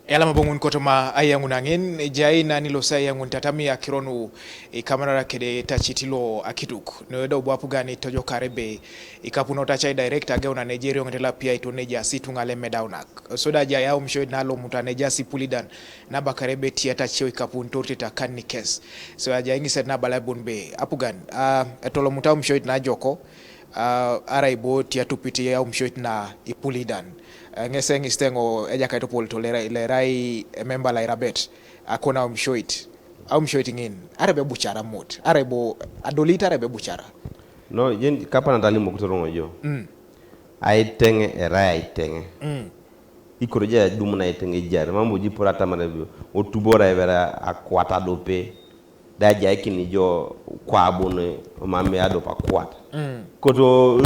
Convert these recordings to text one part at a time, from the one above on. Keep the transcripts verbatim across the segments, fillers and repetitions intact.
Eyalama bo ŋun kotoma aiyaŋun aŋin, ejai na ni losi aiyaŋun tatami akiro nu ikamanara kede tacit lo akituk. Nuedo bu apugan itojokar ebe ikapuno tacai direct ageuna nejerioŋ telapia ito nejaas ituŋa lemedaunak. Soda ajai aumishoit na lomuta nejaas ipulidan nabakar ebe tiata cio ikapun torteta kan nikes. So ajai ŋiset nabala bun be apugan, ah, etolomuta aumishoit na joko, ah, arai bo tiatupit aumishoit na ipulidan. Eh, ŋes eŋisit eŋo ejakait Opolot lerai, lerai ememba lairabet akon aumishoit, aumishoit ŋin, arai bo ebucara mot, arai bo adolit, arai bo ebucara. No, jen kapan atalimok toroŋo jo. Mm. Aiteŋe erai aiteŋe. Mm. Ikoro ja dum na aiteŋe ejari, mambo jipura tamare bio, otubora ebera akwata dope. Da ajaikin ijo kwabun mame adop akwat. Mm. Koto, uh,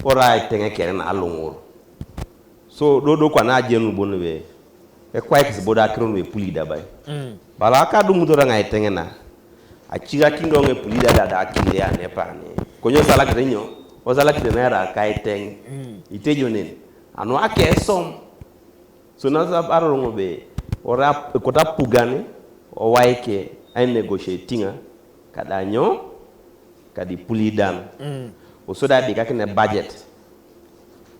ora aiteŋe kere na aloŋor. So, dodo kwana ajenun bon be. Ekwaikis bodo akiro nu epulida bai. Mm. Bala akadumutor ŋa aiteŋe na. Acigakin do ŋa epulida da, da akinde anepane. Konye osalakite nyo? Osalakite na era kaiteŋ. Mm. Itejo nen. Anu akesom. So nasa aroroŋ be, ora kota pugani, owaike, ainegotiatinga, kada nyo, kada ipulidan. Mm. Osoda abikakine budget,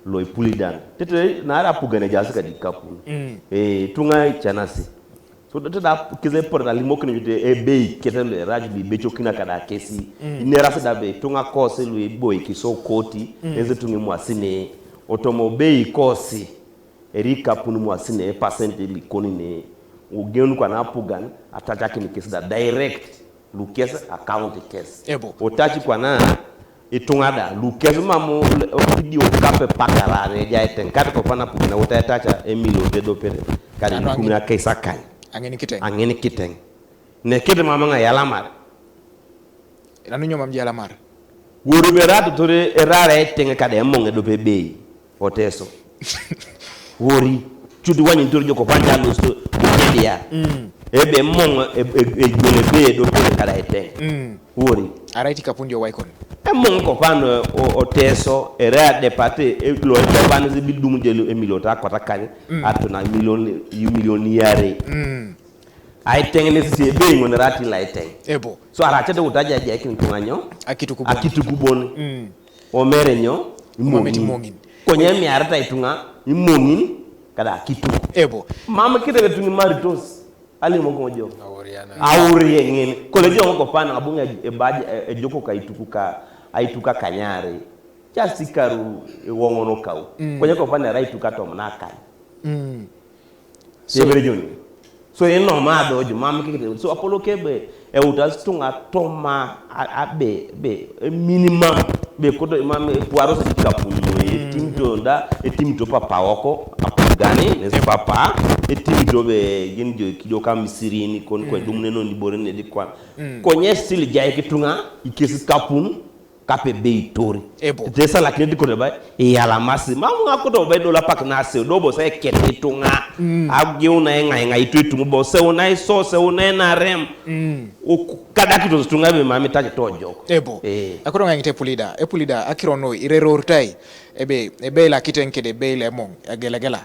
lo ipulidan. Tete, nara pugani ejaas kada ikapun. Mm. Eh, ituŋa icanasi. So, tete da kise por na limokin jute, ebei, kete lo eraj bi becokina kada kesi. Mm. Inerasi da be, ituŋa kosi lo eboi kiso koti, mm, ezi ituŋa imwasine, otomo bei kosi. Eri ikapun imwasine epasent elikoni ne, ogeun kwana apugan, atacakin kes da direct, lukes account kes. Ebo. Otaci kwana ituŋa da, lukes mamu, idio kape pakarare, eja eteŋ, kati kopana apugan, ota etaca emilio tedopere, kati. Anu aŋin. Lukumina keisakany. Aŋin kiteŋ. Aŋin kiteŋ. Nekete mama ŋa yalamar. Nanu nyo mam jalamar. Wori bera totore erara eteŋe kada emoŋ edope bei. Oteso. Wori. Cuti wanyi ntori joko panja losto. Bukedia. Mm. Ebe emoŋ e, e, e, jone bei edope kada eteŋ. Mm. Wori. Arai tikapundi owaikon. Emoŋ kopan o, oteso, era depate, e, lo edopan zibi dum jelu emilio ta kota kany. Mm. Atuna milioni, milioni yare. Mm. Aiteŋ nesi ebe ŋun erati laiteŋ. Ebo. So aracete wut ajajaikin ituŋa nyo? Akitukubon. Akitukubon. Mm. Omere nyo? Imamit imoŋin. Imoŋin. Konye emiarata ituŋa imoŋin kada akituk. Ebo. Mam kitebe tuŋi maritos. Alimok ŋojo. Auriana. Auri eŋin. Kole jo ŋo kopan abung e, e, ejoko ka ituku ka, aituka kanyari. Just ikaru ewoŋon kau. Mm. Konye kopan era ituka tomon akany. Mm. So, Seberejon. So, eno ma do ju mam kikete. So, apolo ke be, e utas tunga toma, a, a be, be, e minimum, be kodo mam, e puaro se kapu mo, e tim to nda, e tim to papa oko, apugani, ne papa, e tim to be, gin jo kido ka misirini, kon ko dum ne no ni bore ne di kwan. Mm. Konye still jai kitunga, ikesi kapun, kape bei tori. Ebo. Tesa lakini diko de bai, e alamasi. Mamu nga kodo bai dola pak na se, dobo se kete tunga. Mm. Ageu na enga enga itu itu bo se una iso, se una ena rem. Mm. O kada kito tunga be mami taje to jok. Ebo. Eh. Akoro nga ngite pulida, e pulida, akiro no, irerortai. Ebe, ebe la kitenkede, be le mong, egelegela.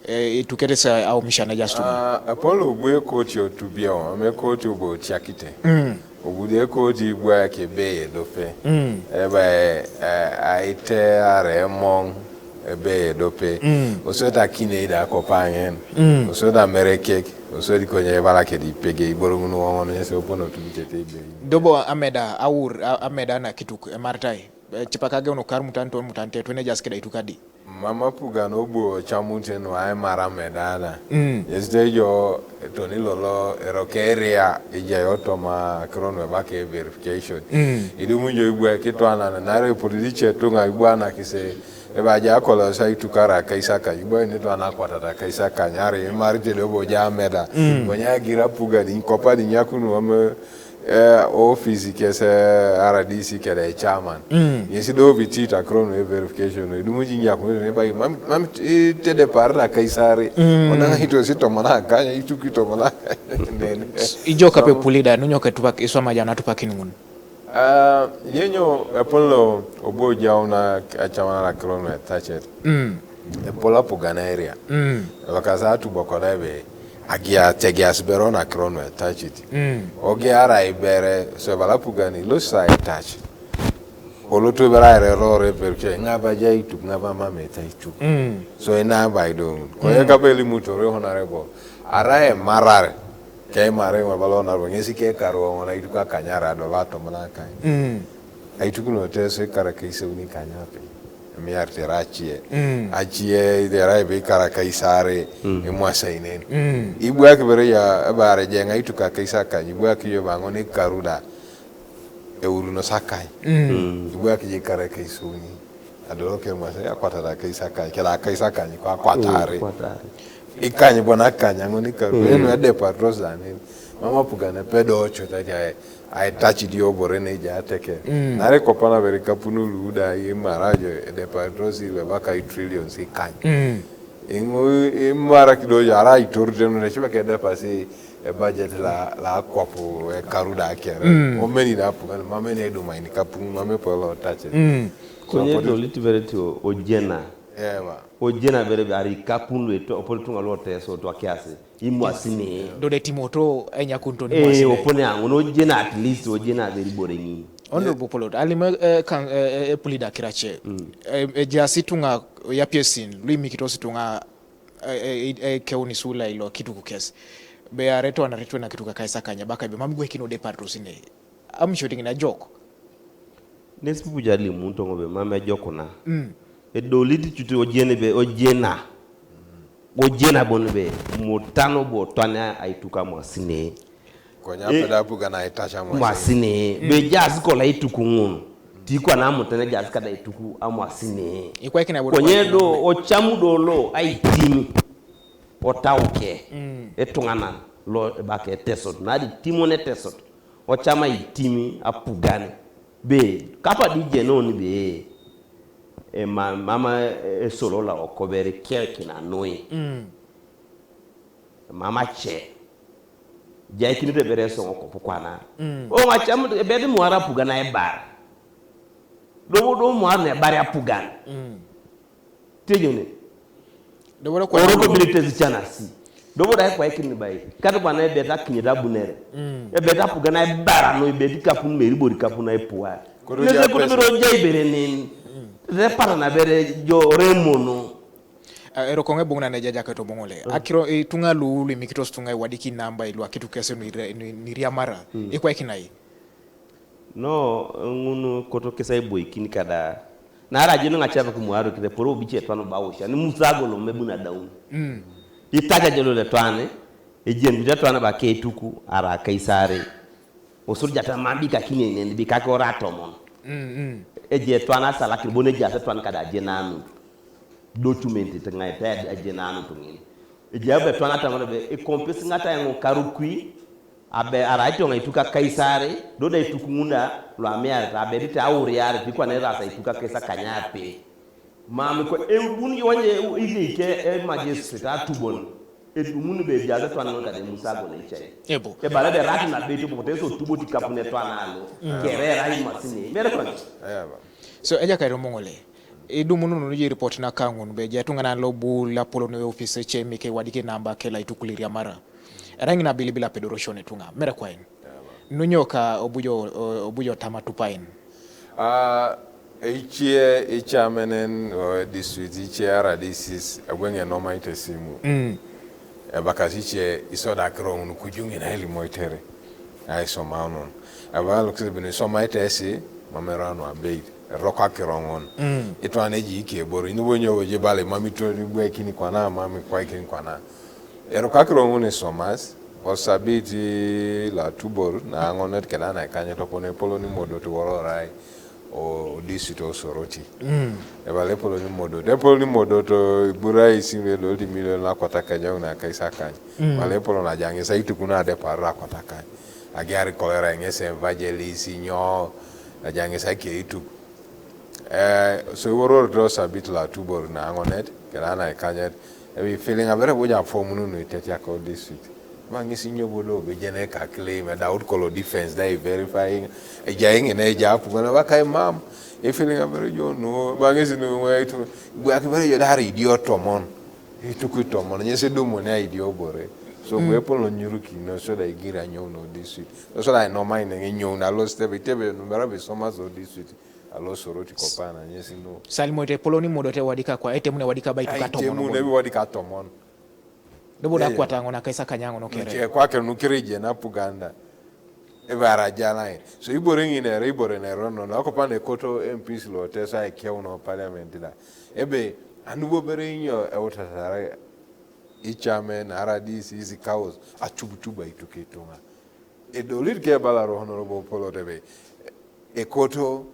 Eh, itukete sa au mishana just to. Ah, apolo obu ekoti otubia o, ame ekoti obu otiakite. Mm. Obu de ekoti igwa ke be edope. Mm. Eba, eh, eh, aite are emong ebe edope. Mm. Osweta kine ida kopangen. Mm. Osweta merekek. Osweta konye bala ke di pege iboro munu wongo nyese opono tubitete ibe. Dobo ameda aur, a-, ameda na kituk emartai. Eh, cipakage ono kar mutan ton mutan te twene jas keda itukadi. Mama pugan obu ocamunte nu aimar amedana. Mm. Yesite jo toni lolo erokeria ija yotoma kiron webake verification. Mm. Idumu jo ibwe kitwana nare politice tunga ibwana kise eba ja kolo sa itukara kaisaka ibwe ni twana kwatata kaisaka nyare imar jele obo ja meda. Mm. Bonya gira pugan inkopani nyakunu ame eh, office kese R D C kede chairman. Mm. Yesi do biti ta krono e verification. Idumu jinja ko ne bai mam, mam, eh, tede par na kaisari. Mm. Ona hito si to mana kanya itu kito mana. Nene. Ijo kape pulida, nunyo ke tupak, iswama jana tupak inungun. Ah, yenyo apolo obo jauna achawana la krono e tachet. Mm. Epola pugana area. Mm. Bakasa atubo kona ebe agia tegias bero na krono etachiti. Mm. Oge ara ibere so bala pugani lo sa etach. Olotu bera ere rore perke ngaba jaituk ngaba mame taituk. Mm. So ina bai do. Ko ye kabeli mutore honorable. Ara e marare. Ke mare ma balo na ngesi ke karo ngona ituka kanyara do lato mana kai. Mm. Aituk no te se kara ke se uni kanyape. Mi arte rachie. Mm. Achie de rai be kara kaisare. Mm. E mwasa inen. Mm. Ibu akibere ya abare je ngai tuka kaisa kan. Ibu akiyo bango ni karuda. E uru no sakai. Mm. Ibu akije kara kaisuni. Adoro ke mwasa ya kwata da kaisa kan. Kela kaisa kan kwa kwatare. Mm, kwatare. Ikanyi bona kanya ngoni karuda. Mm. Eno ade patros da ni. Mama pugana pedo ocho ta ja. Ai tachi di obore ne ja teke. Mm. Nare kopana bere kapunu luda ye marajo e de patrosi le baka i trillion si kan. Mm. Ingo i mara kido ja ara i toru tenu ne chiba ke de pasi e budget la la kwapu e karuda kere. Mm. O meni da pugan ma meni edu mai ni kapunu ma me polo tachi. Mm. Konye do liti bere ti o jena. Ewa. O jena bere ari kapunu eto opolo tunga lo teso to kiasi. Imwasini. Do de timoto enya kunto ni eh mwasini. Opone angu no jena at least o jena very boring. Ondo bopolot alima eh, kan eh, eh, pulida kirache. Mm. Eh, eh, jasi tunga ya piesin lui mikito situnga eh, eh, eh, keuni sula ilo kitu kukes. Be areto anareto na kitu kakaisa kanya baka be mamgwe kino de patrosine. Am shooting na joke. Nesi puja limu tongo be mame jokuna. Mm. E doliti chuti ojene be ojena. Ojena bon be mutano bo twana aituka mwasine. Konya e, peda buga na itacha mwasine. Mwasine. Mm. Be jazz kola ituku ngun. Tikwa na mutene jazz kada ituku amwasine. Ikwa ikina bodo. Konye do ochamu do lo aitimi. Otauke. Mm. Etunganan lo bake tesot. Na di timo ne tesot. Ochama itimi apugani. Be kapa di jeno ni be e ma, mama e solo la okobere keke na noi. Mm. Mama che. Jai kini te bere so ko pukwana. Mm. O ma cham e be di muara pugana e bar. Do do muara ne bar apugan. Mm. Tejone. Dobo da kwa oro ko bile tezi chana si. Dobo da kwa ikini bai. Kata kwa na ebeta kinyi da bunere. Mm. Ebeta pugana e bara no ebeti kapun meri bori kapun na epua. Nese kudu biro jai bere nin. Re para na bere jo remono. Ero konge bongna ne jaja kato bongole. Akiro tunga lulu imikitos tunga wadiki namba ilwa kitu kese ni riamara. Ikwa ikinai. No ngunu koto kesa iboikin kada. Nara jino nga chava kumwaru kide poro biche twano bawo sha ni musago lo mebu na daun. Mm. Itaja jelo le twane. Ejen bita twane ba ke tuku ara kaisare. Osur jata mambi ka kine ne bi ka ko ratomon. Mm. Eje twana sala ki bone jasa twan kada je nanu. Document te ngai te je nanu tungin. Eje be twana tamana be e kompis ngata ngo karukui. Abe ara ito nga ituka kaisare do da ituku ngunda lo amiare ta abe dite auriare ti kwa ne rasa ituka kaisa kanyape. Mami ko e bun yo wanye ige ke e magistrate atubon. E dumunu be jaza twan no kade musago le chai. Ebo. E bala be rat na be to bote so tubo ti kapune twan alo. Kere rai masini. Mere kwa. Eba. So eja kairo mongole. Idumunu nunu ji report na kangun be je tungana lo bu la polo no office che mi ke wadike namba ke la itukuliria mara. Rangi na bilibila pedoro shone tunga. Mere kwain. Nunyoka obujo obujo tama tupain. Ah, ichie ichamenen o district ichie R D Cs agwenge noma itesimu. Mm. Ebakasi ichie isoda krong nukujungi na ili moitere. Ai somanon. Aba lukse bini soma itesi mamerano abeit. Roka kirongon. Mm. Itwane ji ike boro. Inu bonyo boje bale mami to ni bwe kini kwana mami kwa kini kwana. Ero kakiro ngune somas, osabiti la tubor na angonet keda na kanye to pone polo ni modo to woro rai o district o soroti. Mm. Ebale polo ni modo. De polo ni modo to burai simbe lo di milo na kota kanya una kaisa kanya. Mm. Bale polo na jange sa itukuna de para kota kanya. Agiari kolera ngese evangelist nyo na jange sa ke itu. Eh, so woro do sabit la tubor na angonet kela na kanyet. Ebi feeling abere buja form nu nu tetia ko district. Bang'esi nyobo do be jene ka claim, Daud kolo defense da i verifying. Eja ingi ne eja apu gana ba kai mam. E feeling a bere jo no, bang'esi no wa itu. Gwa ki bere jo da ri idio tomon. Itu ku tomon, nyese do mo ne idio bore. So we polo nyuru ki no so da igira nyo no this week. No so da no mind ngi nyo na lo step itebe no bera be soma so this week. Alo Soroti Kopana, nyesi no. Salimo te polo ni modo te wadika kwa, ete mune wadika ba itu ka tomon. Ite mune bi wadika tomon. Dobo da kwata ng'o na kaisa kanyang'o no kere. Che kwa ke no kere je na puganda. E bara jala. So ibore ngine re ibore ne rono na ko pane koto M Ps lo te sa e keu no parliament da. Ebe anu bo bere inyo e wota sara ichame na R D C isi kaos achubuchuba ituke tunga. Edolit ke bala ro Honorable Polo Tebe. Ekoto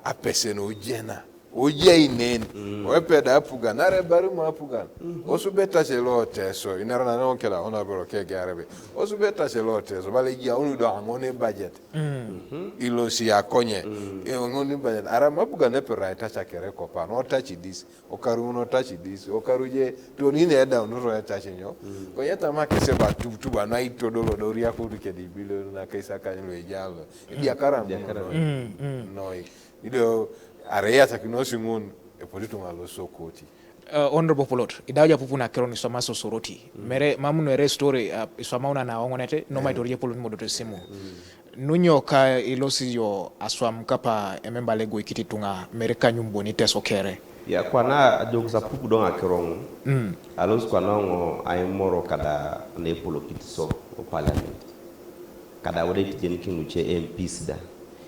apese no jena. Oje inen. Oepeda apugan. Are bari mo apugan. Osu beta se lo teso. Inara na no kela Honorable ke garebe. Osu beta se lo teso. Bale ya unu do angone budget. Ilo si akonye. E angone budget. Ara mapugan ne pera ita chakere kopa. No touch this. Okaru no touch this. Okaru je to ni ne da no ro touch nyo. Ko yeta ma ke se ba tubutubu na ito do lo do ria ko ke di bilo na kaisa kan lo ejalo. Biakara. Biakara. No. Ido are ya takino singun e poti tunga lo sokoti. Uh, Honorable Polot, idaja pupu na kero ni soma so Soroti. Mere mamu no ere story, uh, isoma una na ongonete no mai torie polo ni modo te simu. Nunyo ka ilosi yo aswam kapa ememba lego ikiti tunga mere ka nyumbo ni teso kere. Ya kwana ajok sa pupu donga kerong. Alos kwana ngo ai moro kada ne polo kiti so o parliament. Kada wode ti jen kinu che M Ps da.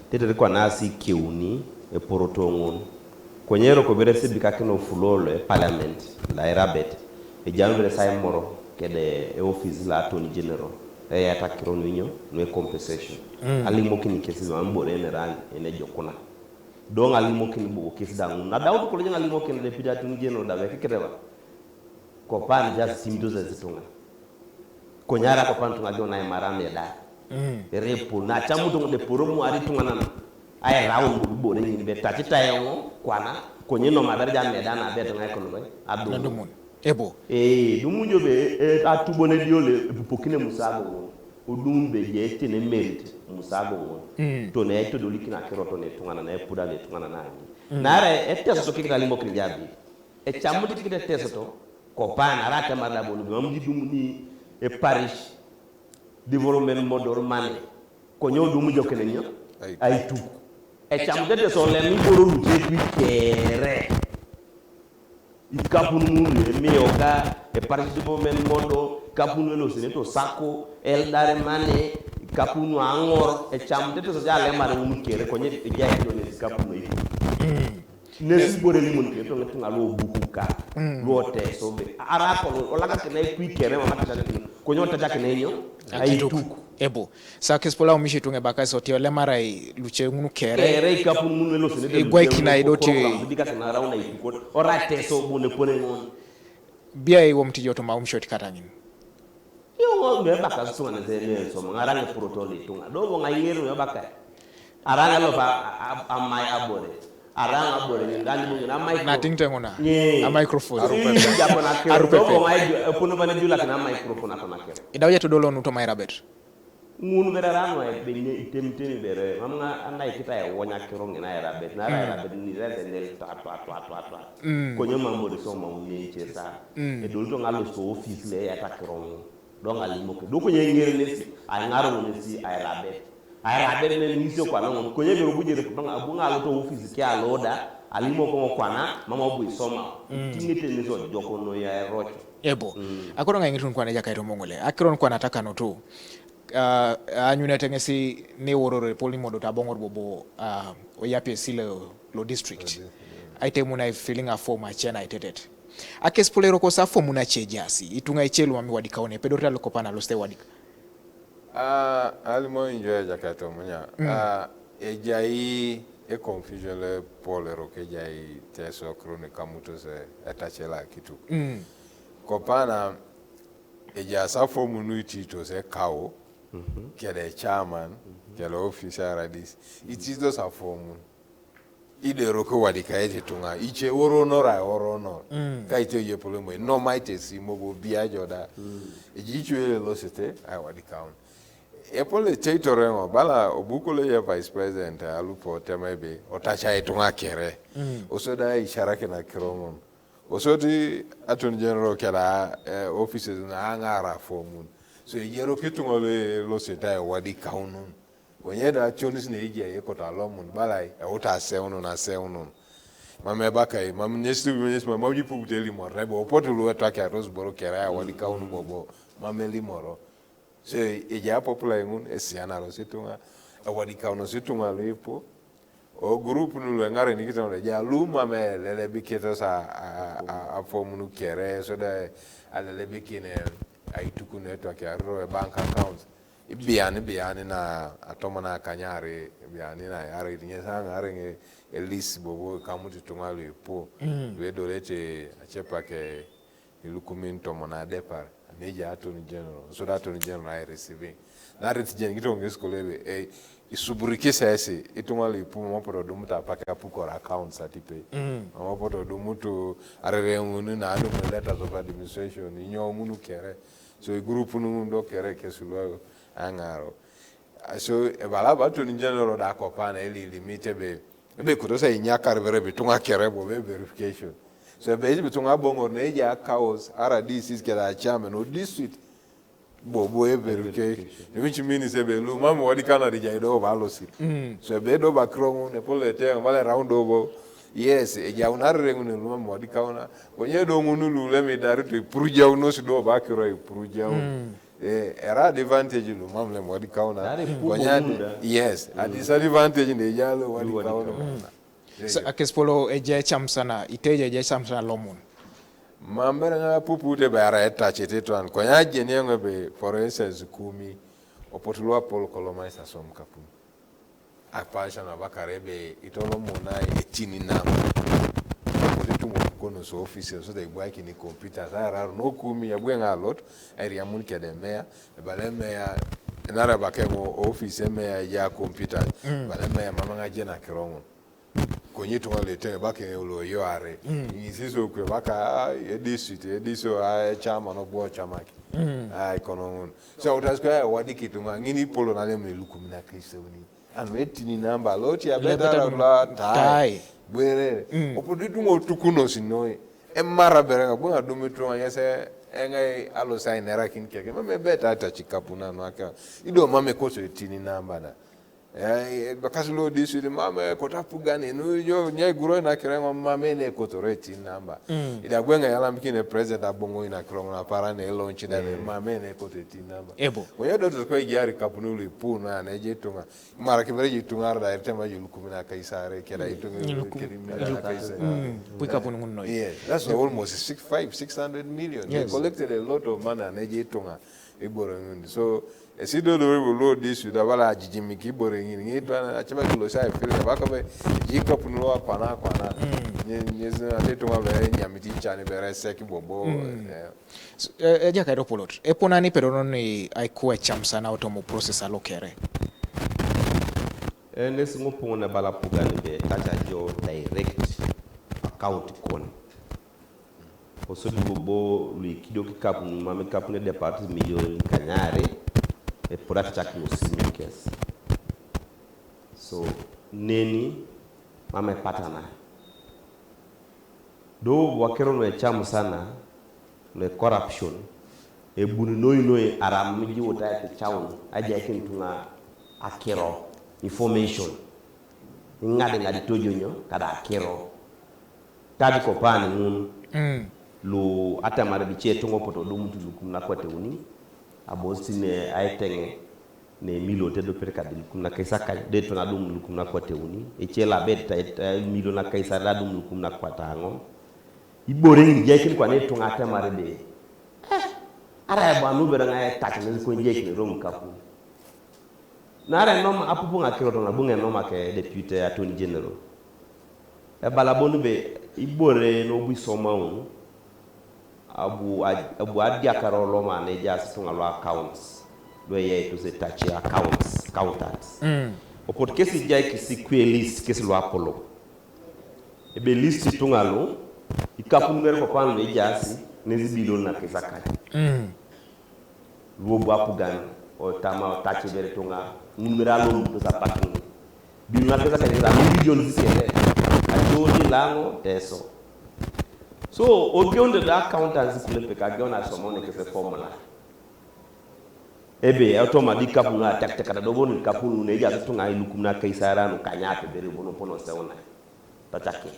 Tete kwana si keuni e porotongon. Konyero ko bere se bika kino fulolo e parliament la e rabet. E jam bere sai moro kede e office la Attorney General. E ya takiro no inyo no e compensation. Ali mo kini kesi ma mbore ne ran ene jokuna. Dong ali mo kini bo kesi dangu. Na Daud ko jeng ali mo kini de pida Attorney General da be kede ba. Kopan just simto za zitunga. Konyara kopan tunga jona e maram ya da. Repo na chamu tunga de poromu ari tunga nana. Ai raun bu bore ni be tati tayo kwana. Konye no maber jam ya da na be tunga kono be. Abdu. Nadumun. Ebo. Eh, dumu jo be, eh, atubo ne diole, bu pokine musago. Odum be je tene merit musago. To ne to dolikina kero to ne tunga na e puda ne tunga na nani. Nare e teso to kika limo kini jabi. E chamu di kite teso to. Kopan arata mada bonu mam di dum ni e parish development model mane. Konyo dum jo kene nyo. Ai. Ai tu. E chamu de teso le mi boro lu je ku kere. Ikapun mun e mi oka e parish development model kapun lo sene to sako el dare mane ikapun angor e chamu de teso ja le mare un kere konye e ja do ne ikapun e. Nesi bore ni mun ke to ngetu ngalo buku ka. Lo teso be ara ko lo la ka ne ku kere ma mata ko nyo ta ja ke ne nyo. Ai tuk. Ebo. Sa kes pola umishi tunge baka so tio le marai luche ngunu kere. Kere ikapun mun lo sene. Igwa ikina idoti. Bika kana rauna ituko. Ora teso bu ne pone ngon. Bia iwo mtijo to ma umshot katangin. Yo ngo me baka so ne se ne so ma ngarang proto li tunga. Do ngo ngai ngero me baka. Arang lo ba a mai abore. Arang abore ni ngani bu na mai. Na ting tengona. A microphone. Arupe. Arupe. Ngo ngai puno bane jula na microphone akona kero. Idawo ya to dolo nuto mai rabet. Ngunu bere rano e benye item temi bere. Mam nga anai kita e wonya kero ngina e rabet. Na e rabet ni rete nel ta ta ta ta ta. Konyo mambo de so ma unye chesa. E dolo to ngalo so office le ya ta kero. Donga limo ke. Doko nye ngere nesi, ai ngaro nesi, ai rabe. Ai rabe ne nisi kwa nango. Konye biro buje de banga abunga alo to office ke aloda, alimo ko kwana, mama bu soma. Tinge te nesi joko no ya roche. Ebo. Akoro ngai ngitun kwana jaka ito mongole. Akoro kwana taka no tu. Uh, anyune tengesi ne worore poli modo tabongor bobo, uh, oyape sile lo district. Aite muna feeling a form a chena itetet. Akes polero ko sa fo muna che jasi itunga ichelu mami wadikaone pedori talo kopana loste wadika. Ah, ali mo injo ya jakato munya. Ah, e jai e confusion le polero ke jai teso kroni kamuto se etachela kitu. Kopana e ja sa fo munu itito se kao kede chairman kede officer radis itito sa fo munu. Ido eroko iwadikaete ituŋa, ice eworonor aiworonor. Mm. Ka ite ejepolem noi, nomaite simo bo bia jo da. Mm. Eji icuwe losete aiwadikaun. Epol eteitor eoŋ, bala obu kolo eye vice president alupo tema ebe otaca ituŋa kere. Mm. Osodi aisarakin akiro ŋun. Osodi attorney general keda, eh, offices na aŋaar afomun. So ejai eroko ituŋa lu elosete aiwadikaunun. Konye da ationis ne ejai ekot alomun, balai, euta aseunun, aseunun. Mam ebakai, mam nyesi, nyesi, mam ipuput elimor, ebe opotu lu etwakiaros boro kere aiwadikaun bobo, mam elimoro. So, ejai apopulai ŋun, esianaros ituŋa, ewadikaunos ituŋa lu ipu, o group nu lu eŋarenikit ŋun, ejai lu mam elelebikitos a, a, a, a form nu kere, so da alelebikin, eh, aitukun etwakiaroro bank accounts. Ibian, ibian na atomon akanyare, ibian na arai ŋes aŋareŋ elis bobo kamut ituŋa lu ipu, mm, lu edolete acepak, eh, ilukumin tomon adepar, neja Attorney General, so da Attorney General ai receiving. Na ret jen kito ŋes kolo ebe, eh, isuburikis esi, ituŋa lu ipu mam apotu odumut apak apukor accounts atipe. Mm. Mam apotu odumut arereŋun na adumu letters of administration, inyo munu kere. So, igurupun ŋun do kere kes lu aŋaro. So, ebala ebe Attorney General da akopa na elilimit ebe, ebe ikotos ainyakar bere ebe ituŋa kere bobo verification. So, ebe ebe ituŋa aboŋor ne ejai akaos, R D Cs keda chairman o district bobo verification. Which means ebe lu mam iwadikauna da ejai do bo alosit. Mm. So, ebe do bo akiro ŋun, epol eteŋ, bala eraun do bo. Yes, ejaun arereŋun lu mam iwadikauna. Konye do ŋun lu lem idarito ipurujaunos do bo akiro ipurujau. Mm. Eh, era advantage lu mam lem iwadikauna. Dari pupo. Konye ad-, muda. Yes, mm, a disadvantage ne ejai lu iwadikauna. Mm. Yes. Sa-, akesipolo ejai ecam sana, iteja ejai ecam sana lomun. Mam bere ŋa pupute ebe arai etacete tuan. Konye ajeni eoŋ ebe, for instance, Kumi, opotu lu apol kolomais asom kapun. Apaasha nabakar ebe itolomuna etini namba. Kote tumo kono so office so da ibwaikini computers, arar no Kumi, abwe ŋa alot, airiamun kede meya, ebala meya, enara bake mo office meya ejai computers, mm, ebala meya mam ŋa ajeni akiro ŋun. Konye ituŋa lu eteŋ bake lo yoare. Mm. Ŋisi so kwe baka, ah, edis, edis, ah, ecama no bo camaki. Mm. Ah, ikono ŋun. So, utas kwe, ah, wadik ituŋa, ŋini ipolo nalem ne ilukumin akaisauni. Anu etini namba, lo ti abetara lo tai. Tai. Bwere. Mm. Opotu ituŋa otukunos noi. Emara bere ŋa, bwe ŋa adum ituŋa, ŋes eŋai alosi ainerakin keke. Mam ebeta ata cikapuna nu aka. Ido mam ekoto etini namba na. Eh, bakasi lo district, mam ekoto apugan, nu jo, nye iguro ina kere ŋo, mam ene ekotoro etini namba. Mm. Ida bwe ŋa yalamikine president aboŋo ina kere ŋo, apara ne launch da ne, eh, mam ene ekoto etini namba. Ebo. Konye do to kwe ejai ikapun lu ipu na, ne ejai ituŋa. Mara kibere ejai ituŋa arada, irtema ejai ilukumin akaisare, keda ituŋa, mm, ilukum-, keda ilukum-, akaisare. Mm, pui ikapun ŋun noi. Yes, that's almost six, five, six hundred million. Yes. They collected a lot of money, ne ejai ituŋa ibore ŋin. So, esi do do lo district da bala ajijimik ibore ŋin. Ŋin twan acaba kilo sa ifiri da baka be, ejai ikapun lu akwana, akwana. Mm. Nye, nye zina te ituŋa be nyamiti cani bere seki bobo. Mm. Eh. S-, eh, Ejakait Opolot, eponani pedonon ni aiku ecam sana otomo process alo kere. Enes ŋupuŋ nebala apugan be taca jo direct account kon. Kosodi bobo lu ikidioko ikapun, mam ikapun edeparit milion kanyare, epur aticakinos sinyokes. So, neni, mam epatana. Do wakiro nu ecam sana, nu corruption, ebuni noi noi aram mijiwut aiticaun, ajaikin ituŋa akiro, information. Iŋadiŋadi tojonyo, kada akiro. Tadi kopani ŋun, mm, lu atemar bice ituŋa opotu odumut ilukumin akwateuni, abosi ne aiteŋe, ne emilion edopet kadi ilukumin akaisakany, do ituŋa adum ilukumin akwateuni, ece labet ta, ta, emilion akaisare adum ilukumin akwataŋon. Ibore ŋin ijaikin kwana ituŋa atemar ebe, eh, arai bo anu bere ŋa etac nesi kon ijaikin erom ikapun. Naarai enom apupu ŋakirot nabo ŋa enom ake Deputy Attorney General. Ebala bon be ibore nobu isomaun, abu, abu adiakar oloma nejaas ituŋa lu accounts, lu eyaitos etace accounts, accountants. Mm. Opot kesi ijai kisi kwelis kesi lu apolok. Ebe list ituŋa lu ikapun bere kopan lu ejaasi nesi bilon na kisa kany. Mm. Luo bu apugan otama otaci bere ituŋa ŋun bere alomutos apak ŋun. Bilon na kisa kany kisa ŋun region sisiere. Ajo ni Laŋo Teso. So ogeunde da accountancy kulepek ageun asomone kese formula. Ebe otoma di ikapun atiakitiak da dobon ikapun ne ejaasi ituŋa ilukum na kaisara nu kanya apebere bono pono seuna. Tacake.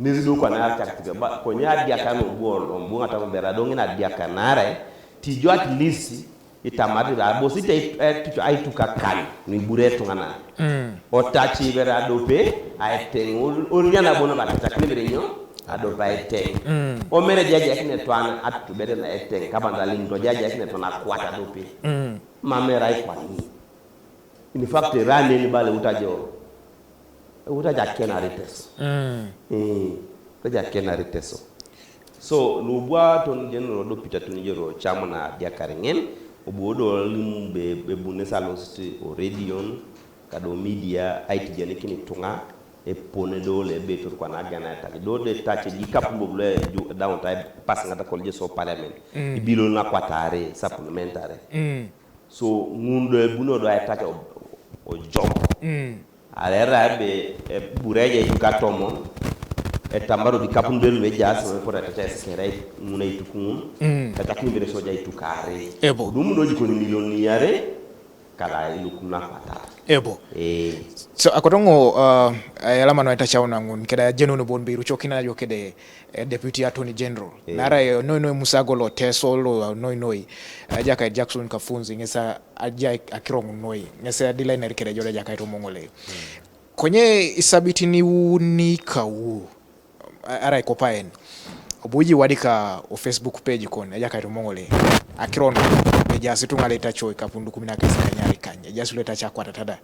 Nesi do kwana atiakitiak ba konye adiaka no buo no buo ŋata bera do ŋina adiaka nare tijo at least itamari da bosi te aituka kany ni bure ituŋa na. Mm. Otaci bere adope aiteŋ oriana bono ba tacake ni bere nyo adope aiteŋ. Mm. Omere jaja kine twana atu bere na aiteŋ kabanda lindo jaja kine twana kwata adope. Mm. Mamera ikwani. In fact, rane ni bale utajo utaja kenare Teso. Mm. Mm. Utaja kenare Teso. So lubwa ton general do pita tun jero chama na diakar ŋen obodo lim be be bune salosti o radio kado media aitijani kini ituŋa epone do le betur kwana gana taji do de tache ji kapu bobule ju down tai pas ŋata kolje so parliament. Mm. Ibilo na kwatare supplementary. Mm. So ŋun do ebuno do aitac ojok. Mm. Arera ebe ebureja ituk atomon etamaro di kapun belu ejaas mepor etaca esikera ŋun aituk ŋun. Mm. Tacakini bere soja ituk are. Ebo. Dum do jikoni milioni are kala ilukum na kwata. Ebo. Eh. So akotoŋo uh, eyalama no etacau na ŋun keda jenu no bon biru cokina jo kede eh, Deputy Attorney General. Eh. Nara eh, noi noi musago lo Teso lo noi noi. Ajaka Jackson Kafunzi ŋesa aja akiroŋ noi. Ŋesa adila ineri kede jode jaka ito moŋole. Hmm. Konye isabiti ni uni kawu. Ara ikopaen. Obuji wadika o Facebook page kon ajaka ito moŋole. Akiroŋ ejaasi ituŋa le itaco ikapun du kumi na kesi kanyari kany. Ejaasi lu itaco akwatatada.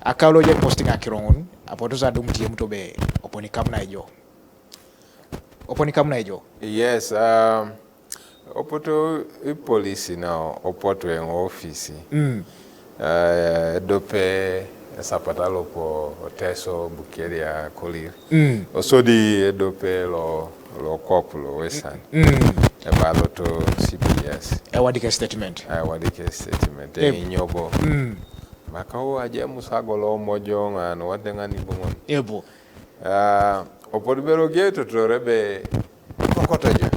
Akaulo je posting akiroŋun apotu sa dum tiem tobe oponi kam na ijo. Oponi kam na ijo. Yes, um, opoto ipolisi na opoto eŋ ofisi. Mm. Uh, edope esapata lopo Oteso Bukeria Kolir. Mm. Osodi edope lo lo kop lo Western. Mm. Ebaloto C P S. Ewadike statement. Ewadike statement. Eb- Enyobo. Mm. Makao aje musago lo mojo ŋan wadeŋani boŋon. Ebo. Ah, opod bero ge totore be kokoto jo.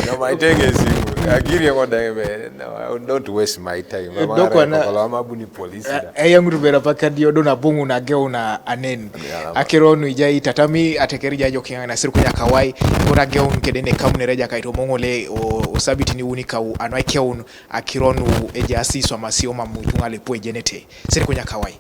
No, my thing is you. Agiri ko dang be. No, don't waste my time. Eh, doko na- Kolo ama buni police da. Eh, eh, yangu bera pakadi odo na bungu na geo na anen. Akironu ijai tatami atekeri jajo kianga na siru kunya kawai. Kora geo kedene kamu nereja kaito mongole o, o sabiti ni unika u anwai keun akironu eja si swama si oma mutunga lepo ejenete. Siru kunya kawai.